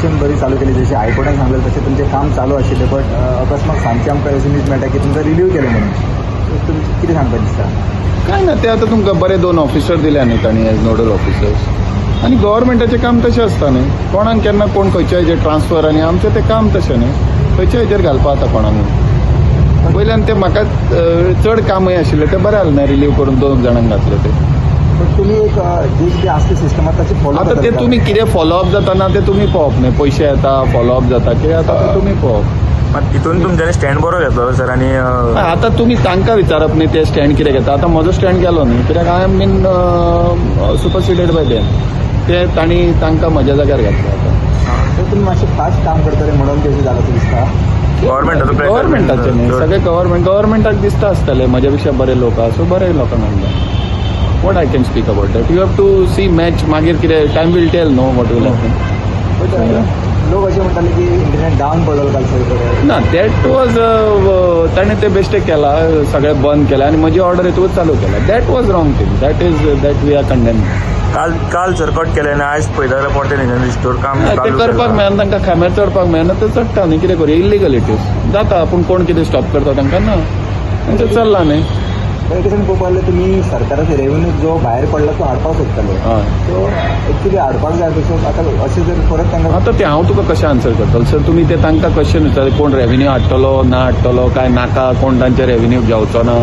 Operation बरी चालू केली. जशें हायकोर्टान सांगलें तशें तुमचें काम चालू आशिल्लें, बट अकस्मात सांजचें आमकां अशें न्यूज मेळटा की तुमकां रिलीव केलें म्हणून. सो तुमचें कितें सांगपाक दिसता? काय ना, ते आतां तुमकां बरे दोन ऑफिसर दिले न्ही तांणी एज नोडल ऑफिसर्स. आनी गव्हर्मेंटाचें काम तशें आसता न्ही, कोणाक केन्ना कोण खंयच्या हेजेर ट्रान्सफर, आनी आमचें तें काम तशें न्ही, खंयच्या हेजेर घालपा आतां कोणाक. वयल्यान ते म्हाका चड कामय आशिल्लें, तें बरें जालें ना रिलीव करून दोन जाणांक घातले ते. बट तुमी एक जे कितें आसता सिस्टमात ताचें फॉलो आतां ते तुमी कितें फॉलोअप जाता ना ते तुमी पळोवप न्ही. पयशे येता, फॉलोअप जाता, कितें जाता तें तुमी पळोवप. मात हितून तुमच्यांनी स्टँड बरो घेतलो सर आनी आतां तुमी तांकां विचारप न्ही ते स्टँड कितें घेता. आतां म्हजो स्टँड गेलो न्ही, कित्याक I am been superseded by them. ते तांणी तांकां म्हज्या जाग्यार घातले आतां. सो तुमी मातशें फास्ट काम करतले म्हणून तें जालां अशें दिसता? गव्हर्मेंटाचो pressure. गव्हर्मेंटाचें न्ही, सगळे गव्हर्मेंट. गव्हर्मेंटाक दिसता आसतलें म्हज्या पेक्षा बरे लोक आसा, सो बरे लोकांक घालता. What I can speak about that, you have to see match. मागीर कितें, time will tell, no, what will happen. But लोक अशें म्हणटाले की इंटरनेट डावन पडलो काल सगळे कडेन. ना, that was ताणें ते बेश्टे केला, सगळें बंद केलें आनी म्हजी ऑर्डर हितूच चालू केला. That was wrong thing, that is, that we are condemn. काल काल सर कट केलें आनी आयज पळयता जाल्यार परतें तेंच्यांनी रिस्टोर काम ते चालू करपाक केलां. मेळना तांकां, खांब्यार चडपाक मेळना, ते चडटा न्ही. कितें करूं, इल्लिगल it is जाता, पूण कोण कितें स्टॉप करता तांकां? ना, तांचें चल्लां न्ही. एक दिसान पळोवपाक गेल्यार तुमी सरकाराचो रेवेन्यू जो भायर पडला तो हाडपाक सोदताले. हय. सो एक्चुली हाडपाक जाय तसो आतां अशें जर परत तांकां आतां तें हांव तुका कशें आन्सर करतलो सर? तुमी ते तांकां क्वेश्चन विचारले, कोण रेवेन्यू हाडटलो ना हाडटलो, काय नाका, कोण तांचे रेवेन्यू घेवचो ना,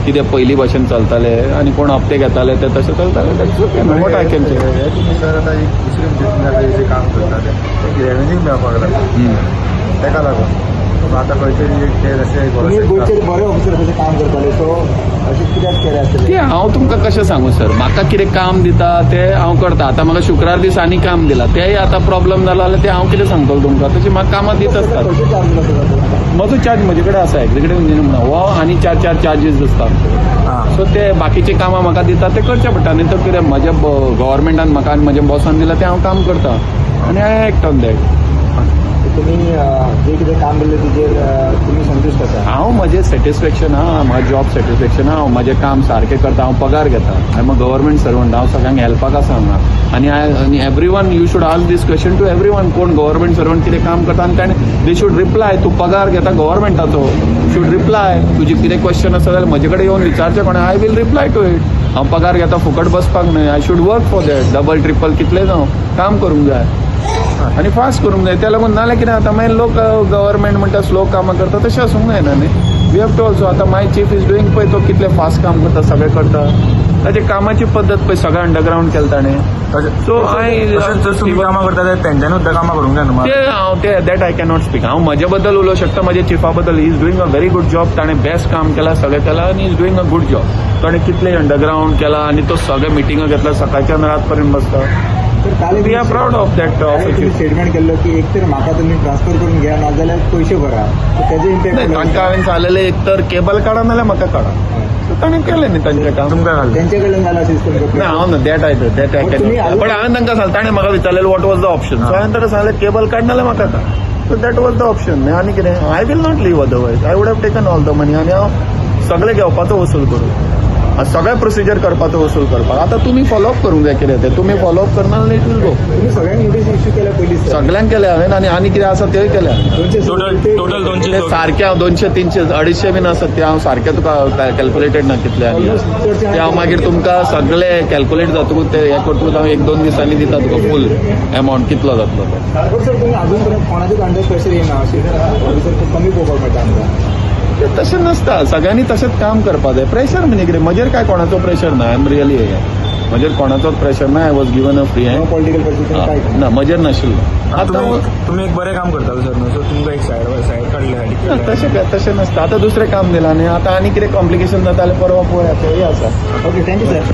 कितें पयलीं भशेन चलताले आनी कोण हप्ते घेताले ते तशें चलताले. That's okay, what I can say. हे तुमी सर आतां एक दुसरी, म्हणजे तुमी आतां जे काम करता ते रेवेन्यू मेळपाक लागला, तेका लागून आतां खंय तरी एक ते अशें तुमी गोंयचे बरे ऑफिसर कशें काम करताले, सो अशें कित्याक केलें आसतलें? ते हांव तुमकां कशें सांगू सर? म्हाका कितें काम दिता तें हांव करता. आतां म्हाका शुक्रार दीस आनी काम दिलां, तेय आतां प्रॉब्लम जाला जाल्यार तें हांव कितें सांगतलो तुमकां? तशी म्हाका कामां दीत आसतात. खंयचे चार्ज आसता? म्हजो चार्ज म्हजे कडेन आसा, एक्झिक्युटीव इंजिनियर म्हणून हो आनी चार चार चार्जीस आसता आमचे. सो ते बाकीचे कामां म्हाका दिता ते करचे पडटा, न्ही तर कितें. म्हज्या गव्हर्मेंटान म्हाका आनी म्हज्या बॉसान दिलां तें हांव काम करता आनी I act on that. तुमी जे कितें काम केल्लें तेजेर तुमी संतुश्ट आसा? हांव म्हजें सॅटिस्फॅक्शन आहा, म्हाजें जॉब सॅटिस्फॅक्शन आहा. हांव म्हजें काम सारकें करता, हांव पगार घेता. I am a government servant. हांव सगळ्यांक हेल्पाक आसा हांगा. आनी I आनी everyone, you should ask this question to everyone, कोण गव्हर्मेंट सर्वंट कितें काम करता आनी ताणें they should reply. तूं पगार घेता गव्हर्मेंटाचो, should reply. तुजी कितें क्वेश्चन आसा जाल्यार म्हजे कडेन येवन विचारचें कोणें, I will reply to it. हांव पगार घेता फुकट बसपाक न्हय. I should work for that. Double triple कितलें जावं, काम करूंक जाय आनी फास्ट करूंक जाय. त्या लागून नाल्यार कितें जाता मागीर, लोक गव्हर्मेंट म्हणटा स्लो कामां करता. तशें आसूंक जायना न्ही. We have to also, आतां my chief is doing, पळय तो कितलें फास्ट काम करता, सगळें करता. ताचे कामाची पद्दत पळय, सगळें अंडरग्रावंड केलें ताणें. सो I तशेंच जर तुमी कामां करता जाल्यार तेंच्यांनी सुद्दां कामां करूंक जाय न्हू? ते हांव ते that I cannot speak. हांव म्हजे बद्दल उलोवंक शकता, म्हज्या चिफा बद्दल. He is doing a very good job. ताणें बेस्ट काम केलां, सगळें केलां आनी is doing a good job. ताणें कितलें अंडरग्रावंड केलां आनी तो सगळे मिटिंगो घेतला, सकाळच्यान रात पर्यंत बसता. तर काल We are proud of that तुम्ही स्टेटमेंट केल्लो की एक तर म्हाका तुमी ट्रान्सफर करून घ्या, नाजाल्यार पयशे भरा. सो तेजो नाही, इम्पॅक्ट तांकां हांवें सांगलेलें, एक तर केबल काडा नाल्यार म्हाका काडा. सो ताणें केलें न्ही तांचें काम. तुमकां घालून तेंचे कडल्यान जाला अशें दिसता तुमकां? ना, हांव ना, that I that I But तुम्ही can, but हांवें तांकां सांगलें, ताणें म्हाका विचारलें what was the option, so हांवें ताका सांगलें केबल काड नाल्यार म्हाका काड. So that was the option. आनी कितें? I will not leave otherwise. I would have taken all the money आनी हांव सगळें घेवपाचो, वसूल करूं, सगळें प्रोसिजर करपाचो, वसूल करपाक. आतां तुमी फॉलोअप करूंक जाय कितें तें. तुमी फॉलोअप करना जाल्यार it will go. तुम्ही सगळ्यांक नोटीस इश्यू केल्या पयलीं सर? सगळ्यांक केल्या हांवें आनी आनी कितें आसा तेय केल्या. 200 टोटल टोटल 200 ते सारके हांव 200, 300, 250 बीन आसत ते. हांव सारकें तुका कॅल्कुलेटेड ना कितले आनी ते हांव मागीर तुमकां सगळे कॅल्कुलेट जातकूच, ते हें करतकूच हांव एक दोन दिसांनी दिता तुका फूल एमावंट कितलो जातलो तो. बट सर, तुम्ही अजून पर्यंत कोणाचेच अंडर प्रेशर येना अशें ऑफिसर खूब कमी पळोवपाक मेळटा आमकां. ते तशें नासता, सगळ्यांनी तशेंच काम करपाक जाय. प्रेशर म्हणजे कितें? म्हजेर काय कोणाचो प्रेशर ना. I am really हे, म्हजेर कोणाचोच प्रेशर ना. I was given a free hand. Political pressure काय? ना, म्हजेर नाशिल्लो आतां. तुम्ही तुम्ही एक बरें काम करताले सर न्हू, सो तुमकां एक सायड सायड काडले? ना, तशें काय तशें नासता. आतां दुसरें काम दिलां न्ही, आतां आनी कितें कॉम्प्लिकेशन जाता जाल्यार परवा पळोवया, तेंय आसा. Okay, thank you sir.